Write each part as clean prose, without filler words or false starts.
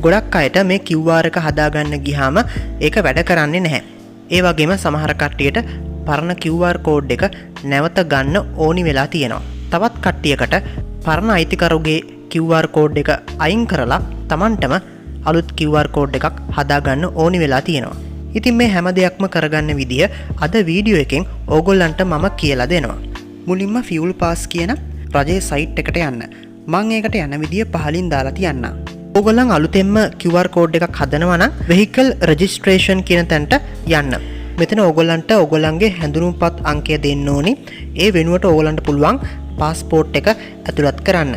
ගොඩක් අයට මේ QR එක හදාගන්න ගියාම ඒක වැඩ කරන්නේ නැහැ. ඒ වගේම සමහර කට්ටියට පරණ QR code එක නැවත ගන්න ඕනි වෙලා තියෙනවා. තවත් කට්ටියකට පරණ අයිතිකරුගේ QR code එක අයින් කරලා තමන්ටම අලුත් QR code එකක් හදාගන්න ඕනි වෙලා තියෙනවා. ඉතින් මේ හැම දෙයක්ම කරගන්න විදිය අද වීඩියෝ එකෙන් ඕගොල්ලන්ට මම කියලා දෙනවා. මුලින්ම ෆියුල් පාස් කියන රජයේ සයිට් එකට යන්න. මං ඒකට යන විදිය පහලින් දාලා තියන්නම්. ඕගොල්ලන් අලුතෙන්ම QR code එකක් හදනවා නම් vehicle registration කියන තැනට යන්න. මෙතන ඕගොල්ලන්ට ඕගොල්ලන්ගේ හැඳුනුම්පත් අංකය දෙන්න ඕනි. ඒ වෙනුවට ඕගොල්ලන්ට පුළුවන් පාස්පෝර්ට් එක ඇතුළත් කරන්න.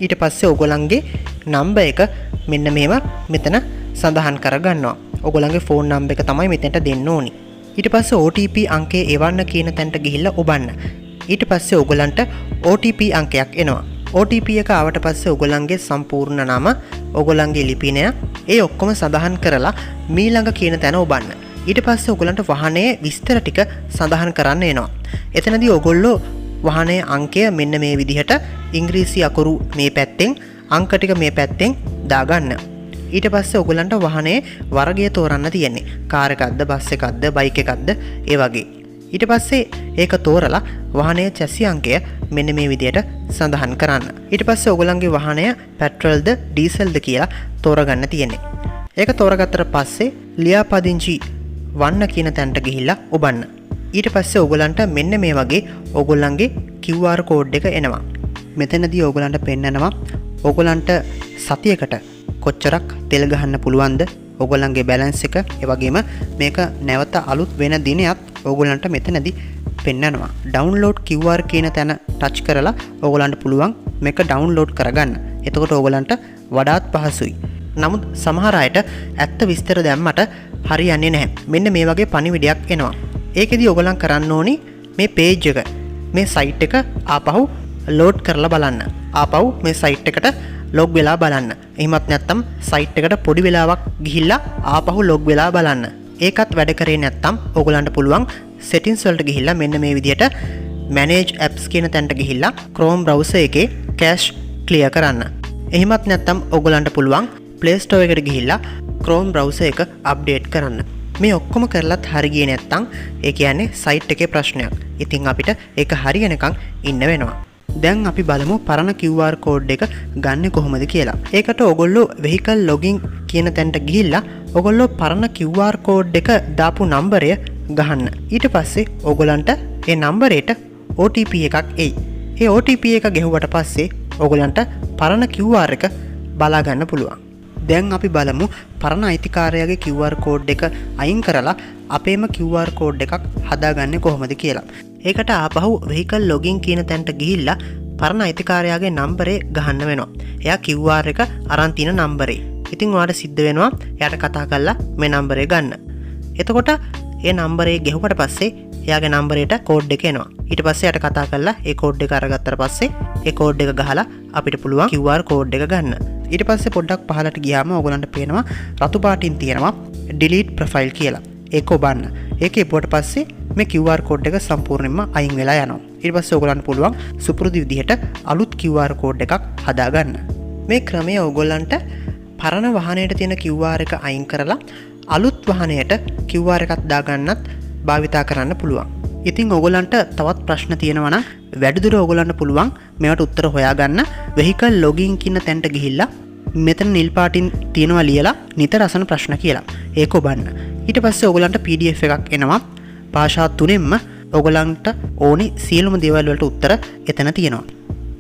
ඊට පස්සේ ඕගොල්ලන්ගේ නම්බර් එක මෙන්න මෙහෙම මෙතන සඳහන් කරගන්නවා. ඕගොල්ලන්ගේ ෆෝන් නම්බර් එක තමයි මෙතනට දෙන්න ඕනි. ඊට පස්සේ OTP අංකය එවන්න කියන තැනට ගිහිල්ලා ඔබන්න. ඊට පස්සේ ඕගොල්ලන්ට OTP අංකයක් එනවා. OTP එක ආවට පස්සේ ඔයගොල්ලන්ගේ සම්පූර්ණ නම, ඔයගොල්ලන්ගේ ලිපිනය, ඒ ඔක්කොම සඳහන් කරලා මීළඟ කියන තැන ඔබන්න. ඊට පස්සේ ඔයගොල්ලන්ට වාහනයේ විස්තර ටික සඳහන් කරන්න එනවා. එතනදී ඔයගොල්ලෝ වාහනයේ අංකය මෙන්න මේ විදිහට ඉංග්‍රීසි අකුරු මේ පැත්තෙන්, අංක ටික මේ පැත්තෙන් දාගන්න. ඊට පස්සේ ඔයගොල්ලන්ට වාහනයේ වර්ගය තෝරන්න තියෙන්නේ. කාර් එකක්ද, බස් එකක්ද, බයික් එකක්ද ඒ වගේ. ඊට පස්සේ ඒක තෝරලා වාහනයේ චැසි අංකය මෙන්න මේ විදිහට සඳහන් කරන්න. ඊට පස්සේ ඔයගොල්ලන්ගේ වාහනය පෙට්‍රල්ද ඩීසල්ද කියලා තෝරගන්න තියෙන්නේ. ඒක තෝරගත්තට පස්සේ ලියාපදිංචි වන්න කියන තැනට ගිහිල්ලා ඔබන්න. ඊට පස්සේ ඔයගොල්ලන්ට මෙන්න මේ වගේ ඔයගොල්ලන්ගේ QR code එක එනවා. මෙතනදී ඔයගොල්ලන්ට පෙන්නනවා ඔයගොල්ලන්ට සතියකට කොච්චරක් තෙල් ගහන්න පුළුවන්ද, ඔයගොල්ලන්ගේ බැලන්ස් එක, ඒ වගේම මේක නැවත අලුත් වෙන දිනයත් ඔයගොල්ලන්ට මෙතනදී පෙන්නනවා. ඩවුන්ලෝඩ් QR කියන තැන ටච් කරලා ඔයගොල්ලන්ට පුළුවන් මේක ඩවුන්ලෝඩ් කරගන්න. එතකොට ඔයගොල්ලන්ට වඩාත් පහසුයි. නමුත් සමහර අයට ඇත්ත විස්තර දැම්මට හරියන්නේ නැහැ. මෙන්න මේ වගේ පණිවිඩයක් එනවා. ඒකෙදි ඔයගොල්ලන් කරන්න ඕනි මේ පේජ් එක, මේ සයිට් එක ආපහු ලෝඩ් කරලා බලන්න. ආපහු මේ සයිට් එකට ලොග් වෙලා බලන්න. එහෙමත් නැත්නම් සයිට් එකට පොඩි වෙලාවක් ගිහිල්ලා ආපහු ලොග් වෙලා බලන්න. ඒකත් වැඩ කරේ නැත්නම් ඔයගොල්ලන්ට පුළුවන් සෙටින්ස් වලට ගිහිල්ලා මෙන්න මේ විදිහට manage apps කියන තැනට ගිහිල්ලා Chrome browser එකේ cache clear කරන්න. එහෙමත් නැත්නම් ඔයගොල්ලන්ට පුළුවන් Play Store එකට ගිහිල්ලා Chrome browser එක අප්ඩේට් කරන්න. මේ ඔක්කොම කරලත් හරි ගියේ නැත්නම් ඒ කියන්නේ සයිට් එකේ ප්‍රශ්නයක්. ඉතින් අපිට ඒක හරියනකම් ඉන්න වෙනවා. දැන් අපි බලමු පරණ QR code එක ගන්නෙ කොහොමද කියලා. ඒකට ඔයගොල්ලෝ vehicle login කියන තැනට ගිහිල්ලා ඔයගොල්ලෝ පරණ QR code එක දාපු නම්බරය ගහන්න. ඊට පස්සේ ඔයගොල්ලන්ට ඒ නම්බරේට OTP එකක් එයි. ඒ OTP එක ගැහුවට පස්සේ ඔයගොල්ලන්ට පරණ QR එක බලා ගන්න පුළුවන්. දැන් අපි බලමු පරණ අයිතිකාරයාගේ QR code එක අයින් කරලා අපේම QR code එකක් හදාගන්නේ කොහොමද කියලා. ඒකට ආපහු vehicle login කියන තැනට ගිහිල්ලා පරණ අයිතිකාරයාගේ නම්බරේ ගහන්න වෙනවා. එයා QR එක අරන් තියෙන නම්බරේ. ඉතින් ඔයාලට සිද්ධ වෙනවා එයාට කතා කරලා මේ නම්බරේ ගන්න. එතකොට ඒ නම්බරේ ගැහුවට පස්සේ එයාගේ නම්බරේට කෝඩ් එක එනවා. ඊට පස්සේ එයාට කතා කරලා ඒ කෝඩ් එක අරගත්තට පස්සේ ඒ කෝඩ් එක ගහලා අපිට පුළුවන් QR code එක ගන්න. ඊට පස්සේ පොඩ්ඩක් පහළට ගියාම ඔයගොල්ලන්ට පේනවා රතු පාටින් තියෙනවා delete profile කියලා. ඒක ඔබන්න. ඒක එබුවට පස්සේ මේ QR code එක සම්පූර්ණයෙන්ම අයින් වෙලා යනවා. ඊට පස්සේ ඔයගොල්ලන්ට පුළුවන් සුපුරුදු විදිහට අලුත් QR code එකක් හදාගන්න. මේ ක්‍රමය ඔයගොල්ලන්ට පරණ වාහනයට තියෙන QR එක අයින් කරලා අලුත් වාහනයට QR එකක් දාගන්නත් භාවිතා කරන්න පුළුවන්. ඉතින් ඔයගොල්ලන්ට තවත් ප්‍රශ්න තියෙනවා නම් වැඩිදුර ඔයගොල්ලන්ට පුළුවන් මේවට උත්තර හොයාගන්න vehicle login කියන තැනට ගිහිල්ලා මෙතන නිල් පාටින් තියෙනවා ලියලා නිතර අසන ප්‍රශ්න කියලා. ඒක ඔබන්න. ඊට පස්සේ ඔයගොල්ලන්ට PDF එකක් එනවා. භාෂා තුනෙන්ම ඔයගොල්ලන්ට ඕනි සියලුම දේවල් වලට උත්තර එතන තියෙනවා.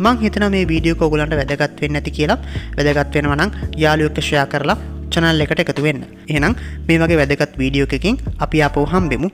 මං හිතනවා මේ වීඩියෝ එක ඔයගොල්ලන්ට වැදගත් වෙන්න ඇති කියලා. වැදගත් වෙනවා නම් යාළුවෙක් එක්ක ෂෙයා කරලා channel එකට එකතු වෙන්න. එහෙනම් මේ වගේ වැදගත් වීඩියෝ එකකින් අපි ආපහු හම්බෙමු.